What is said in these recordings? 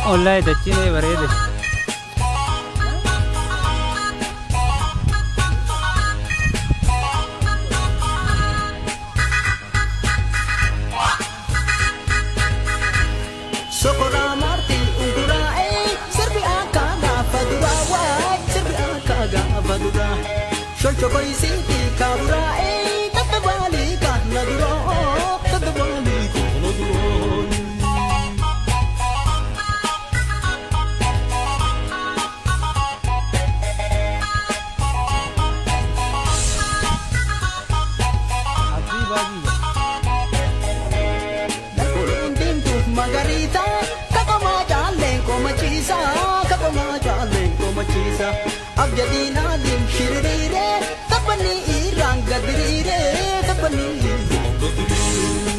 Wallaahi dachiin ee bareede. Sokoraa maartii unguraa'ee sirbi akka gaafa duraa waay sirbi akka gaafa duraa sholchokoyisiitii kaaburaa'ee tattawaalii kana duraa tattawaalii kana duraa. Abdii baadii. Dargolleen diimtuu magariisa kakoomaa jaalleen komachiisa kakoomaa jaalleen komachiisa abjadiin adiin shiririire taphanii irraan gadiriire taphanii irraan gadiriire.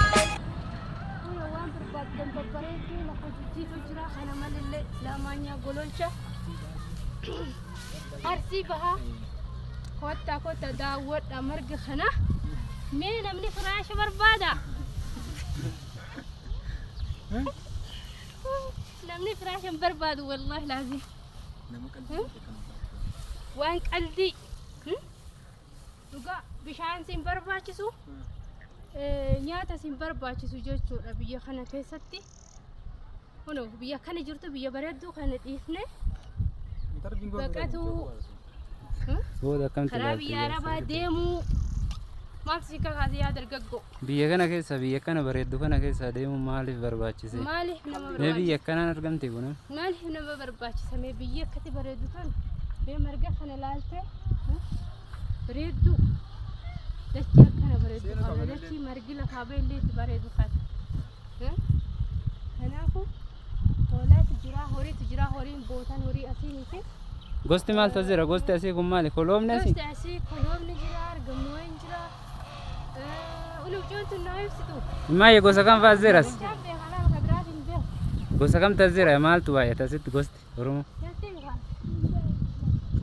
Kun waan barbaaddan babbareedduu lafa jijjiitu jira. Kana malillee Islaamaanyaa Gololcha. Arsii bahaa. Kottaa kottaa daawwadha marga kana. Mee namni firaasha barbaada? Namni firaasha hin barbaadu wallaahi laazim. Waan qaldii. Dhugaa bishaan sin barbaachisu nyaata sin barbaachisu jechuudha biyya kana keessatti. Kunoo biyya kana jirtu biyya bareedduu kana dhiifne baqatuu Booda akkamti karaa ilaalti biyya jaarsa? arabaa deemuu maaltu si kakaase yaa dargaggoo? Biyya kana keessa biyya kana bareeddu kana keessa deemuun maaliif barbaachise? Maaliif nama Mee biyya barbaachisa? akkanaan argamte kun? Maaliif nama barbaachisa? Mee biyya akkatti bareedu tana mee marga kana laaltee Bareedduu. Dachee akkana bareeddu qabna. Dachii margi lafaa ba'ellee itti bareedu kana. Kanaafuu hoolaatu jira, horiitu jira, horiin bootan horii asii miti. Gosti maaltu as jira? Gosti asii kun maali? Koloomni asii? Gosti asii koloomni jira, argamuun jira. Uluucoon tun naa ibsitu. Maayye gosa kam fa'aa as jira? Bichaan beekaa laala ka biraas hin beeku. Gosa kamtu as jira? Maaltu baay'ata asitti gosti Oromoo? Natti himi kaa.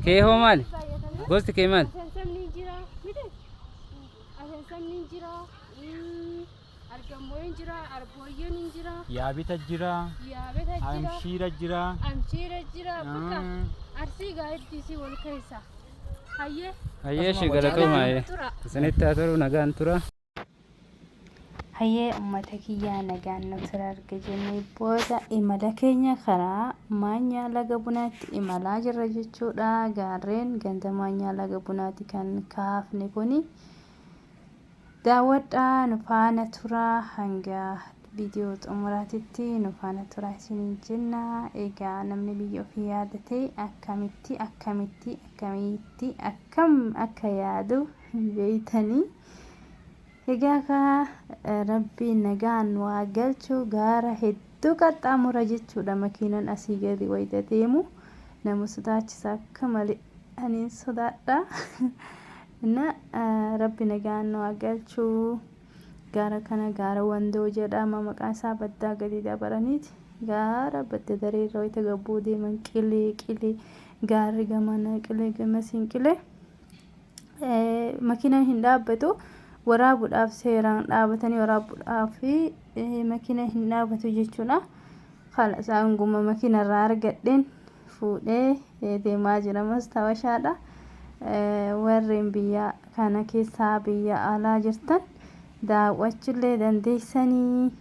Kee hoo maali? Baay'atame. Gosti kee maali? Asansamni hin jira. Miti? Asansamni hin jira. Argammoo hin jira. Arbooyyeen hin jira. Yaabita jira. Yaabeta jira. Amshiira jira. Amshiira jira. Bakka Arsii gaa hedduu wal keessa. Hayyee. Hayyee ishee galatooma. Nagaan tura. Isinitti haa tolu nagaan tura. Hayyee ummata kiyyaa nagaan nu tura erga jennee booda imala keenya karaa maanyaa laga bunaatti imalaa jirra jechuudha. Gaarreen ganda maanyaa laga bunaati kan kaafne kuni. Daawwadhaa nu faana turaa hanga viidiyoo xumuraatitti nu faana turaa isiniin jenna. Egaa namni biyya ofii yaadate akkamitti akkamitti akkamitti akkam akka yaadu hin beeytanii. Egaa kaa rabbiin nagaan nu haa galchu gaara hedduu qaxxaamura jechuudha makiinan asii gadi wayita deemu nama sodaachisa akka malee aniin sodaadha na rabbi nagaan nu haa galchu gaara kana gaara wandoo jedhama maqaan isaa baddaa gadi dabaraniiti gaara badda dareerra wayita gabbuu deeman qilee qilee gaarri gamana qilee gamasiin qilee makiinaan hin dhaabbatu waraabuudhaaf seeraan dhaabatanii waraabuudhaaf makiina hin dhaabatu jechuudha. Kala saanguma makiina irraa argadheen fuudhee deemaa jira mastaawashaadha. Warreen biyya kana keessaa biyya alaa jirtan daawwachuullee dandeessanii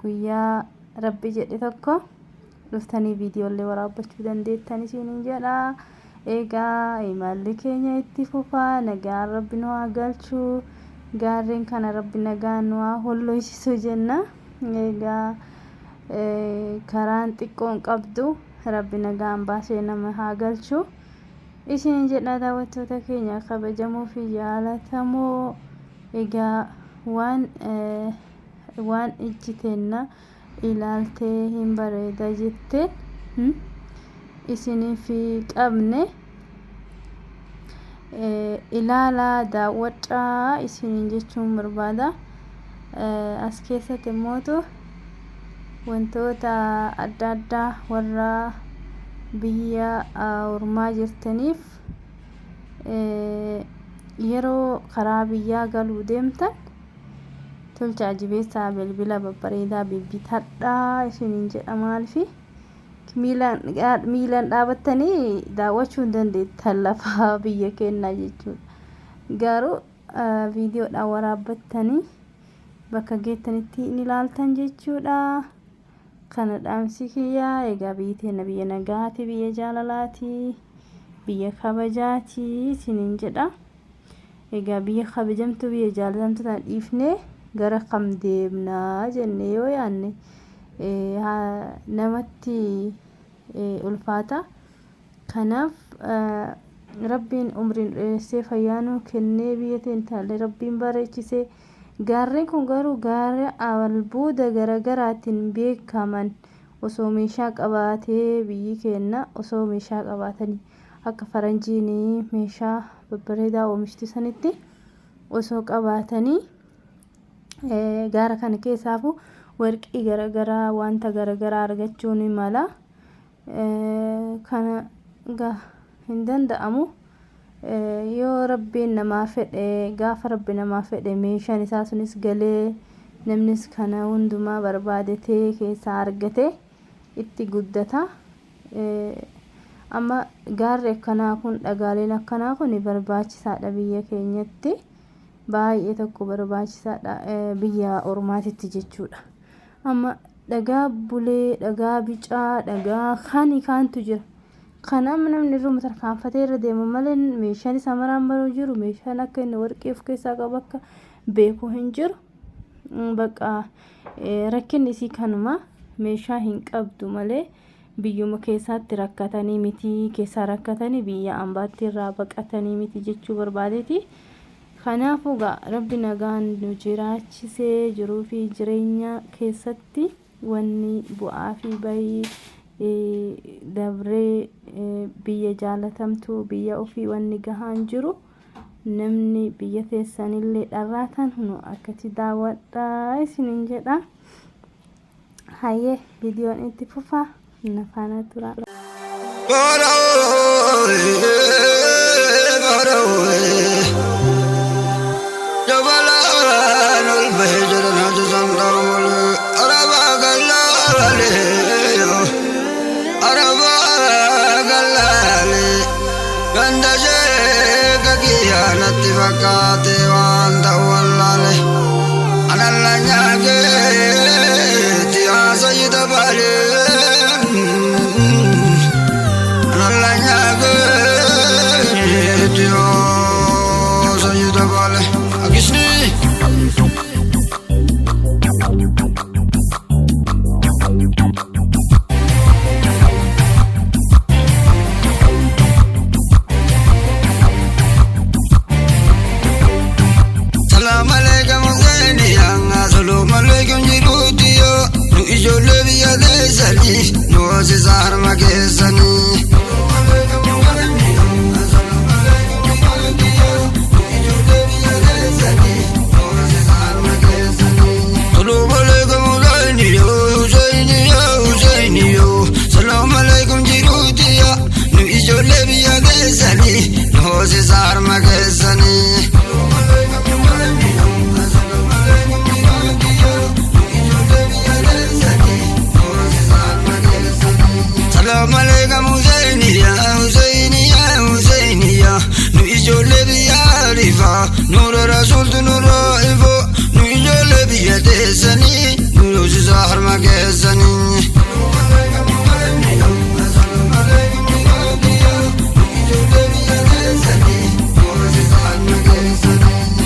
guyyaa rabbi jedhe tokko dhuftanii viidiyoollee waraabbachuu dandeettan isiniin jedha. Egaa imalli keenya itti fufa nagaan rabbi nu haa galchu gaarreen kana rabbi nagaan nu haa holloysisu jenna. Egaa karaan xiqqoon qabdu rabbi nagaan baasee nama haa galchu. Isiniin jedha daawwattoota keenya kabajamoo fi jaalatamoo egaa waan waan ijji teenna ilaaltee hin bareeda jetteen isiniif qabne ilaalaa daawwadhaa isiniin jechuun barbaada. As keessatti immootu wantoota adda addaa warra biyya ormaa jirtaniif Yeroo karaa biyyaa galuu deemtan tolcha ajibeessaa bilbila babbareedaa bibbitadhaa isiniin jedha. Maalifi miilaan dhaabattanii daawwachuu hin dandeettan lafaa biyya keenyaa jechuudha. Garuu viidiyoodhaan waraabbattanii bakka geettanitti ni ilaaltan jechuudha. Kana dhaamsi kiyyaa. Egaa biyyi teenya biyya nagaati, biyya jaalalaati, biyya kabajaati isiniin jedha. Egaa biyya kabajamtuu, biyya jaalatamtuu tana dhiifnee gara kam deemnaa jennee yoo yaanne namatti ulfaata. Kanaaf Rabbiin umrii nu dheeressee, fayyaa nuu kennee, biyya teenya tanallee Rabbiin bareechisee. Gaarreen kun garuu gaara albuuda garagaraatiin beekaman. Osoo meeshaa qabaatee biyyi keenya, osoo meeshaa qabaatanii akka faranjiin meeshaa babbareedaa oomishti sanitti osoo qabaatanii, gaara kana keessaafu warqii garagaraa, wanta garagaraa argachuu ni mala. Kana hin danda'amu yoo Rabbiin namaa fedhe. Gaafa Rabbi namaa fedhe meeshaan isaa sunis galee, namnis kana hundumaa barbaadatee keessaa argate itti guddata. Amma gaarri akkanaa kun, dhagaaleen akkanaa kun barbaachisaadha biyya keenyatti, baay'ee tokko barbaachisaadha biyya ormaatitti jechuudha. Amma dhagaa bulee, dhagaa bicaa, dhagaa kani kaantu jira. Kan amma namni irruma tarkaanfatee irra deema malee meeshaan isaa maraan baruu jiru, meeshaan akka inni warqii of keessaa qabu akka beeku hin jiru. Bakka rakkinni isii kanuma, meeshaa hin qabdu malee biyyuma keessaatti rakkatanii miti, keessaa rakkatanii biyya ambaatti irraa baqatanii miti jechuu barbaadeeti. Kanaafuu gaa Rabbi nagaan nu jiraachisee jiruu fi jireenya keessatti wanni bu'aa fi bayii dabree biyya jaalatamtuu, biyya ofii wanni gahaan jiru. Namni biyya teessanillee dharraatan nu akkati daawwadhaa isinin jedha. Hayyee, viidiyoon itti fufa, na faana tura. Jabalaan ol bahee jedhan hajjatan dhaamolee arabaa gallaalee arabaa gallaalee ganda sheeka kiyyaa natti fakkaate waan ta'u wallaale analla nyaakeetti haasayita baalee analla nyaakeetti haasayita baalee akisni. Salaam alaikum Huseeni, salaam alaikum jiruutiyo, nu ijoollee biyya teessanii nu hoosisa harma keessanii. Salaam alaikum Huseeni, Huseeni, Huseeni, salaam alaikum jiruutiyo, nu ijoollee biyya teessanii nu hoosisa harma keessanii. Salaam alaikum Huseini ya Huseini ya Huseini ya, nu ijoollee biyya Arifaa nuura rasuultu nurra ifo, nu ijoollee biyya teessanii nu hoosisa harma keessanii.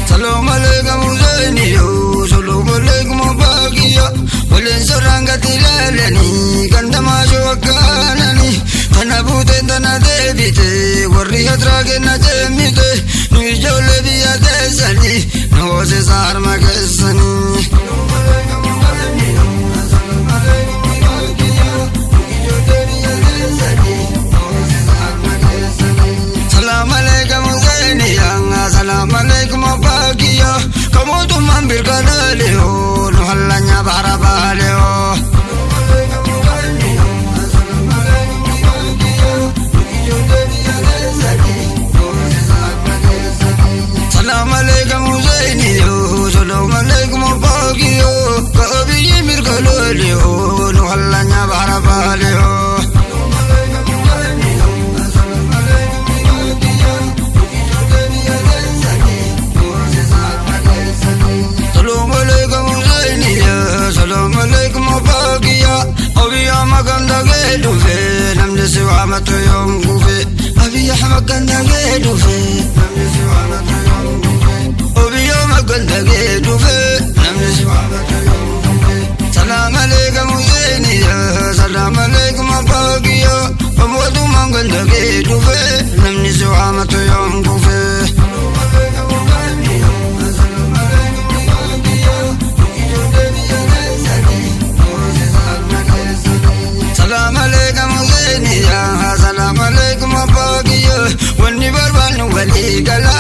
Salaam alaikum Huseini yo, salaam alaikum Abbaakiya, waliin sorraan gati ilaalanii gandamaa shawakkaananii tana buuteen tana deebite warri hadraa kenna jeemite, nu ijoollee biyya teessanii nu hoosisa harma keessanii. Salaam alaikum Huseini ya, salaam alaikum Abbaakiya, kamotummaan birkanaale oo nu hallanya bara baale oo. ganda kee dhufe namni si waamatu yoom kufe. Salaam alaikum Husseiniya, salaam alaikum abbaa kiyya, wanni barbaannu walii gala.